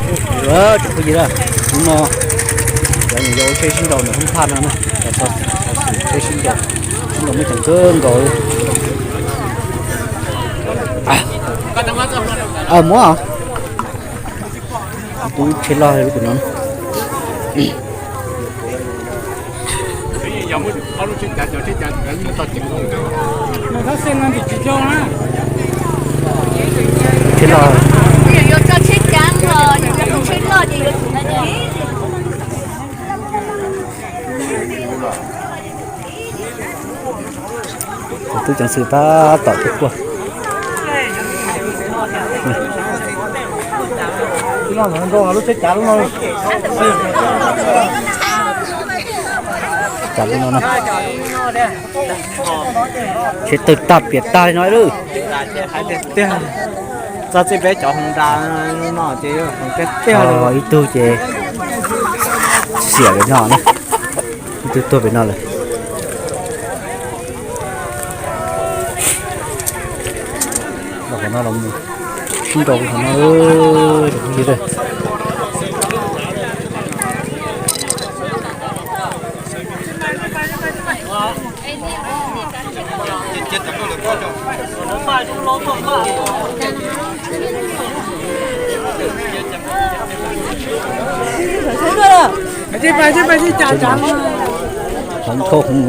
Tsoom phooj ywg, hnub no cov niam yau ua tsheb sib nraus ntawm hoob phaj no na, tsheb sib nraus, sib nraus muaj ceem kawg nkaus li. Muab tub tsheb loj lub pem no. Tsheb loj. Yuav tso tsheb cav los yog tsheb loj ces yuav tsum na. Tub ceev xwm tab tom tub quaj. Tsheb tawg tag piam tag li no lawm. Txog txij peb cov Honda no ces tiag tiag li. Ib tug ces xiam pem no na, ib tug tuag pem no lawm. Los qhov no los mus sib nraus qhov no, cov phooj ywg. Hloov thauj hloov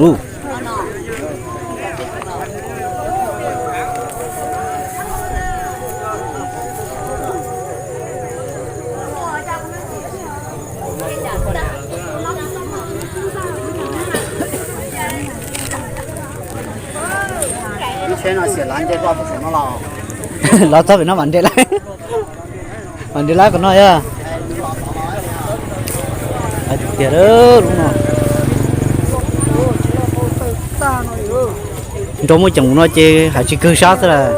lug. Los txog pem no mam nres lawm. Mam nres lawm qhov no yog. Hais tiag tiag lub no. Nrau muaj ceem no ces hais tsis kawg sab xwb las.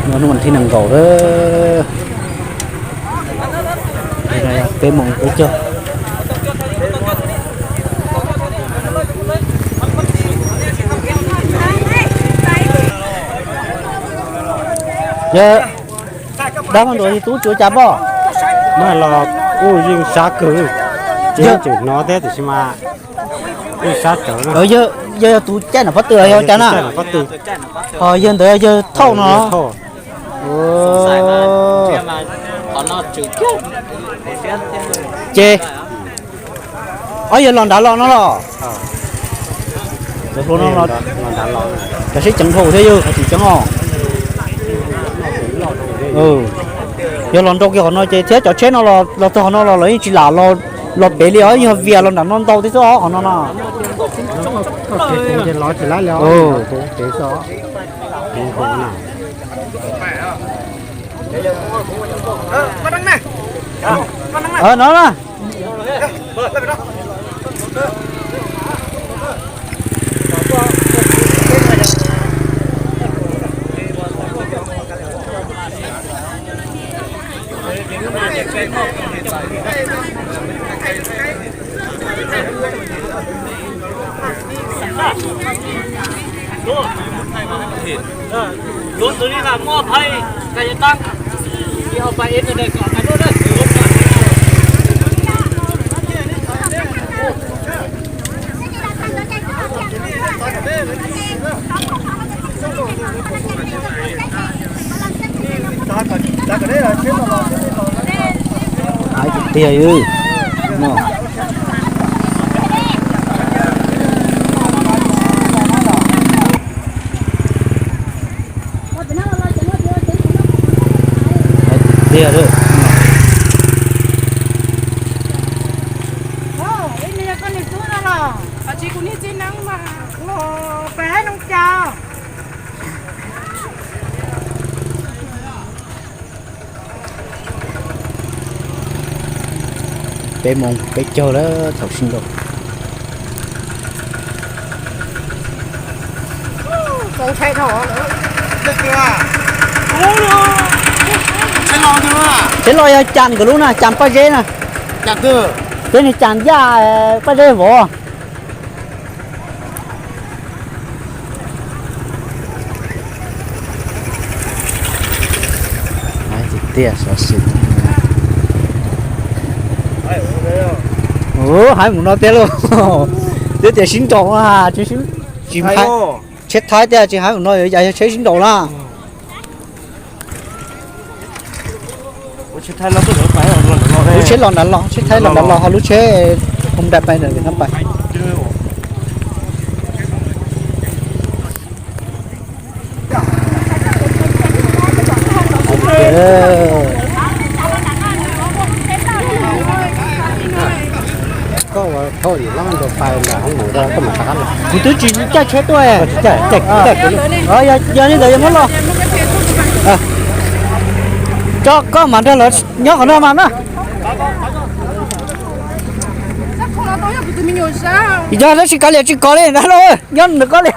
Hnub vas thib nees nkaum lawm. Peb moos peb caug. Yog dab Vaj Ntuam yog tub tsuav cas poj? Mas los kuj yeej sab kawg, tseem hnov thiab tiam sis mas kuj sab cawv na. Yog yog tus caij nram pob tw los yog cas na? Ho yawg ntawd yawg thauj no. Ces ob yawg los nrad los no los? Cov hluas no los, cov sib ceev dhau thiab yawg tsis ceev os. Yog los nrau kiag qhov no ces thiab cov tsheb no los txog qhov no los lawv yeej tsis lam los pem li os, yog vias los nram no ntau thiab xwb os qhov no no. No na. Tiag. Tiag. Ib me yog koj niam tub no los tsis kuv niag txiv neeb mas los pem hab noo cas. Peb moos peb caug lawm thaum sib nrau. Tsheb loj yog Cas nkawd lub na, Cas Paj Zeb na. Peb niag Cas Yaj Paj Zeb vov. Tiag xov xwm. Ua, hais mus no tiag lauj. Twb tias sib nraus na, tsis hais, tsheb Thaib tiag, tsis hais mus no yuav cas yog tsheb sib nraus na. Lub tsheb los nrad los, tsheb Thaib los nrad los, ho lub tsheb Honda pais ntawm no pais. Koj ua thauj lub nroog pais nram hoob mom, koj mam rov qab los. Kuv twb tsis caij tsheb tuaj. Yog li ntawd yog muab los. Tso koj mam nrog lawv nyob qhov no mas na. Yog tab sis kav liam tsis kov li na lauj, nyob ntawm koj li.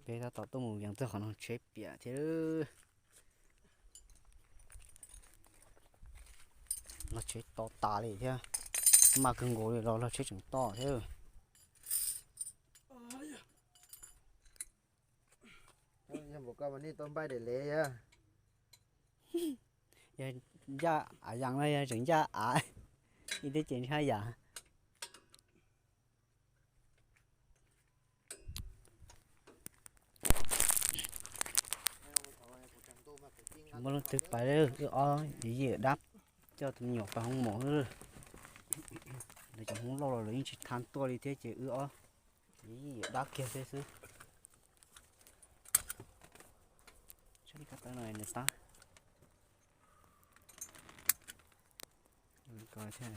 Peb tab tom tuaj mus yees txog qhov no tsheb piam thiab. Log tsheb to tas li thiab. Maj kawg nkaus li los log tsheb tseem to thiab. Yog ncaj av yas no yog tseem ncaj av, ib teb ces ntshai yam. Muaj leej twg pais, wb ob yim yim dab coj tus me nyuam pais hoob mom. Lawv cov Hmoob loj los lawv yeej tsis tha tuaj li thiab ces wb ob yim yim dab kiag thiab xwb. Tsheb li kab tawb no nws tab ko thiab.